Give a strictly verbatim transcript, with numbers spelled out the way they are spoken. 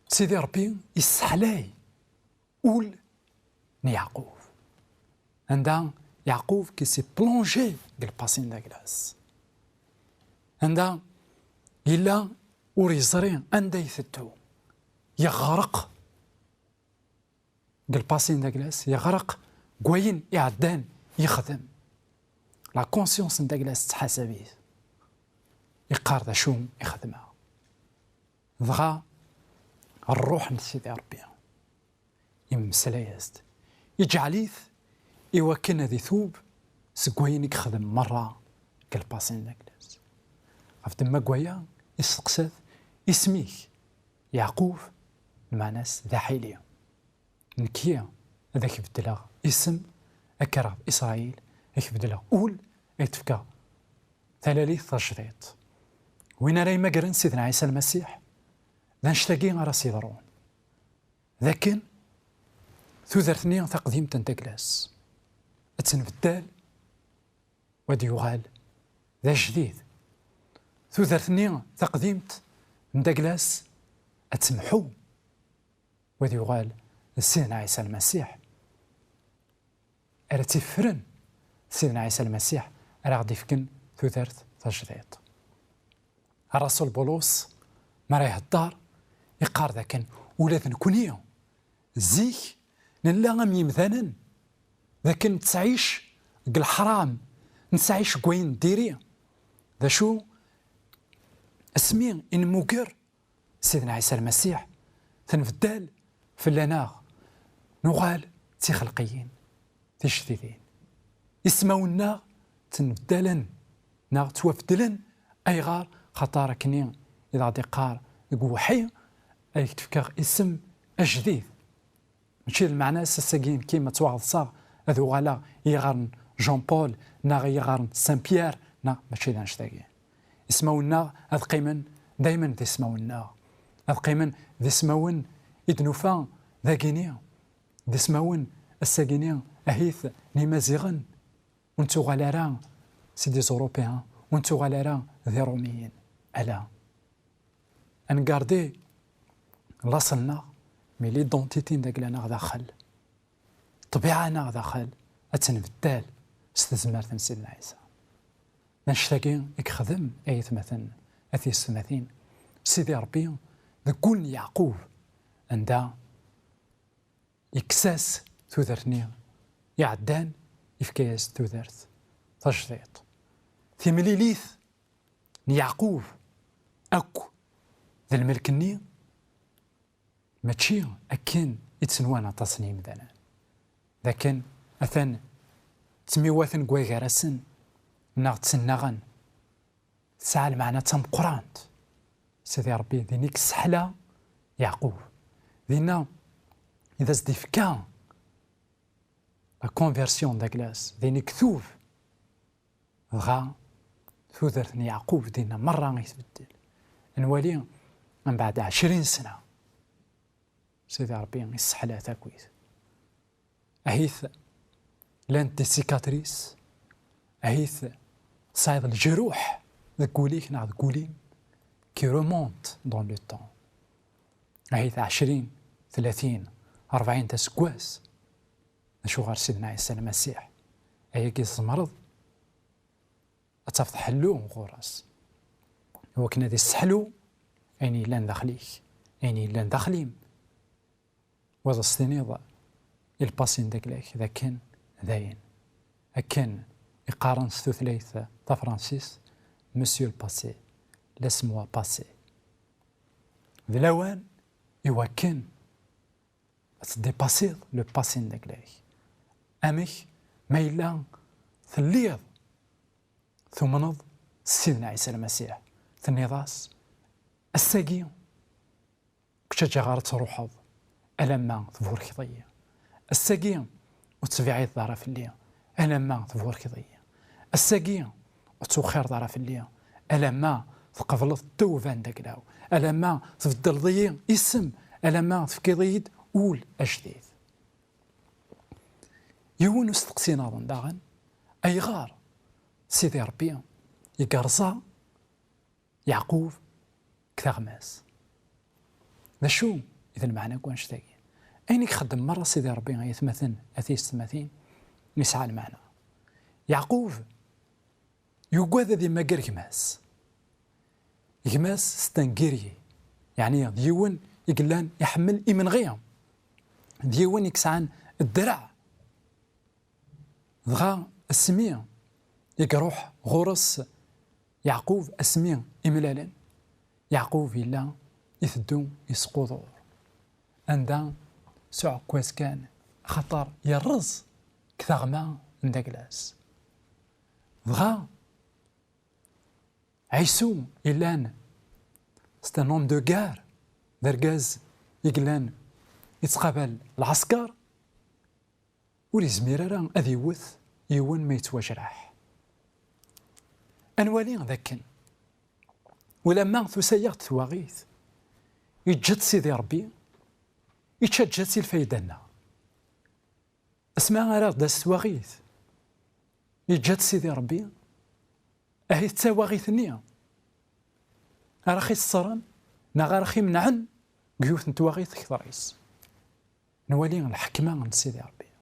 Sidi Ṛebbi isseḥlay ul n Yeɛqub. Anda Yeɛqub qui s'est plongé deg lpasi n daglas. Anda yella ur yeẓri anda iteddu. Yeɣreq deg lpasi n daglas, yeɣreq deg wayen iɛeddan yexdem. La conscience n daglas tettḥasab-it. Yeqqar d acu i xedmeɣ. Dɣa ṛṛuḥ n Sidi Ṛebbi yemmeslay-as-d, iǧɛel-it i wakken ad itub seg wayen i yexdem merra deg lpasi n daglas. Ɣef ddemma n waya, isteqsa-t, isem-ik Yeɛqub, lmeɛna-s d aḥili. Nekki ad ak-beddleɣ isem, ad k-rreɣ d Isṛayil, ad ak-beddleɣ ul, ad k-d-fkeɣ talalit tajdiṭ. Win ara yemmagren Sidna Ɛisa Lmasiḥ, d annect-agi ara s-yeḍrun. D akken tudert-nni taqdimt n daglas ad tt-nbeddal, u ad yuɣal d ajdid. Tudert-nni taqdimt n daglas ad temḥu, u ad yuɣal d Sidna Ɛisa Lmasiḥ. Ara tt-iffren Sidna Ɛisa Lmasiḥ, ara aɣ-d-ifken tudert tajdiṭ. Ṛṛasul Bulus, mi ara iheddeṛ, iqqar d akken ula d nekni, zik, nella am yimdanen, d akken nettɛic deg leḥram, nettɛic deg wayen n diri. D acu? Asmi i nemmuger Sidna Ɛisa Lmasiḥ, tenbeddal fell-aneɣ, nuɣal d tixelqiyin tijdidin. Ismawen-nneɣ ttnbeddalen neɣ ttwabeddlen. Ayɣer? Xaṭer akkenni i d aɣ-d-iqqar deg uweḥḥi, ad ak-d-fkeɣ isem ajdid. Mačči d lmeɛna-s ass-agi nekki ma ttwaɣeḍseɣ ad uɣaleɣ i yiɣar n Jean Paul neɣ i yiɣar n Saint Pierre, neɣ mačči d annect-agi. Ismawen-nneɣ ad qqimen daymen d ismawen-nneɣ. Ad qqimen d ismawen i d-nufa dagini, d ismawen ass-agini ahit n Imaziɣen, ur nettuɣal ara si des Européens, ur nettuɣal ara d Iṛumiyen. Ala. Ad ngardi laṣel-nneɣ, mais l'identité n dagla-nneɣ daxel, ṭṭbiɛa-nneɣ daxel, ad tt-nbeddal s tezmert n Sidna Ɛisa. D annect-agi i yexdem, ay atmaten, a tiyessetmatin, Sidi Ṛebbi deg wul n Yeɛqub, anda yekkes-as tudert-nni iɛeddan, yefka-yas tudert tajdiṭ. Timlilit n Yeɛqub akk d lmelk-nni, mačči akken i tt-nwan aṭas n yimdanen, d akken atan ttmiwaten deg wagar-asen neɣ ttennaɣen. Tesɛa lmeɛna d tameqqrant. Sidi Ṛebbi din i yesseḥla Yeɛqub. Dinna i d as-d-ifka la conversion d aglas, din i yetub. Dɣa tudert n Yeɛqub dinna merra i tbeddel. Ad nwali mbeɛd ɛecrin sna, Sidi Ṛebbi isseḥla-t akkit. Ahit llant des cicatrices, ahit tesɛiḍ leǧruḥ deg wul-ik neɣ deg wul-im, qui remonte dans le temps. Ahit ɛecrin, tlatin, ṛebɛin d aseggas. Acuɣer Sidna Ɛisa Lmasiḥ, ayagi tzemreḍ ad tafeḍ ḥellu ɣur-s, iwakken ad isseḥlu ayen yellan daxel-ik, ayen yellan daxel-im. Wa d as-tiniḍ i lpasi n dagla-k d akken dayen. Akken i qqaren s tutlayt tafransist, Monsieur le passé, laisse-moi passer. D lawan i wakken ad teddipasiḍ le passé n dagla-k. Amek ma yella telliḍ tumneḍ s Sidna Ɛisa Lmasiḥ, tenniḍ-as, ass-agi ur k-ttaǧǧaɣ ara ad truḥeḍ alamma tburkeḍ-iyi. Ass-agi ur tettbiɛideḍ ara fell-i alamma tburkeḍ-iyi. Ass-agi ur tettwexxireḍ ara fell-i alamma tqebleḍ ddewba n dagla-w, alamma tbeddleḍ-iyi isem, alamma tefkiḍ-iyi-d ul ajdid. Yiwen usteqsi nniḍen daɣen, ayɣer Sidi Ṛebbi i yerẓa Yeɛqub deg teɣmas? D acu i d lmeɛna n wanect-agi. Ayen i ixeddem merra Sidi Ṛebbi, ay atmaten, a tiyessetmatin, yesɛa lmeɛna. Yeɛqub yugad ad yemmager gma-s. Gma-s, c'est un guerrier, yeɛni d yiwen i yellan iḥemmel imenɣi, d yiwen i yesɛan ddreɛ. Dɣa asmi i iruḥ ɣur-s Yeɛqub, asmi i mlalen, Yeɛqub yella iteddu yesqudur anda s uɛekkaz kan, axaṭer yerreẓ deg teɣma n dagla-s. Dɣa Ɛisu yellan, c'est un homme de guerre, d argaz i yellan yettqabal lɛesker, ur yezmir ara ad iwet yiwen ma yettwajraḥ. Ad nwali d akken, ulamma tusa-yaɣ-d twaɣit, yeǧǧa-tt Sidi Ṛebbi, yettaǧǧa-tt i lfayda-nneɣ. Asma ara ɣ-d-tas twaɣit, yeǧǧa-tt Sidi Ṛebbi, ahi d tawaɣit-nni ara ɣ-iṣeṣren neɣ ara ɣ-imenɛen deg yiwet n twaɣit kter-is. Nwali lḥekma n Sidi Ṛebbi.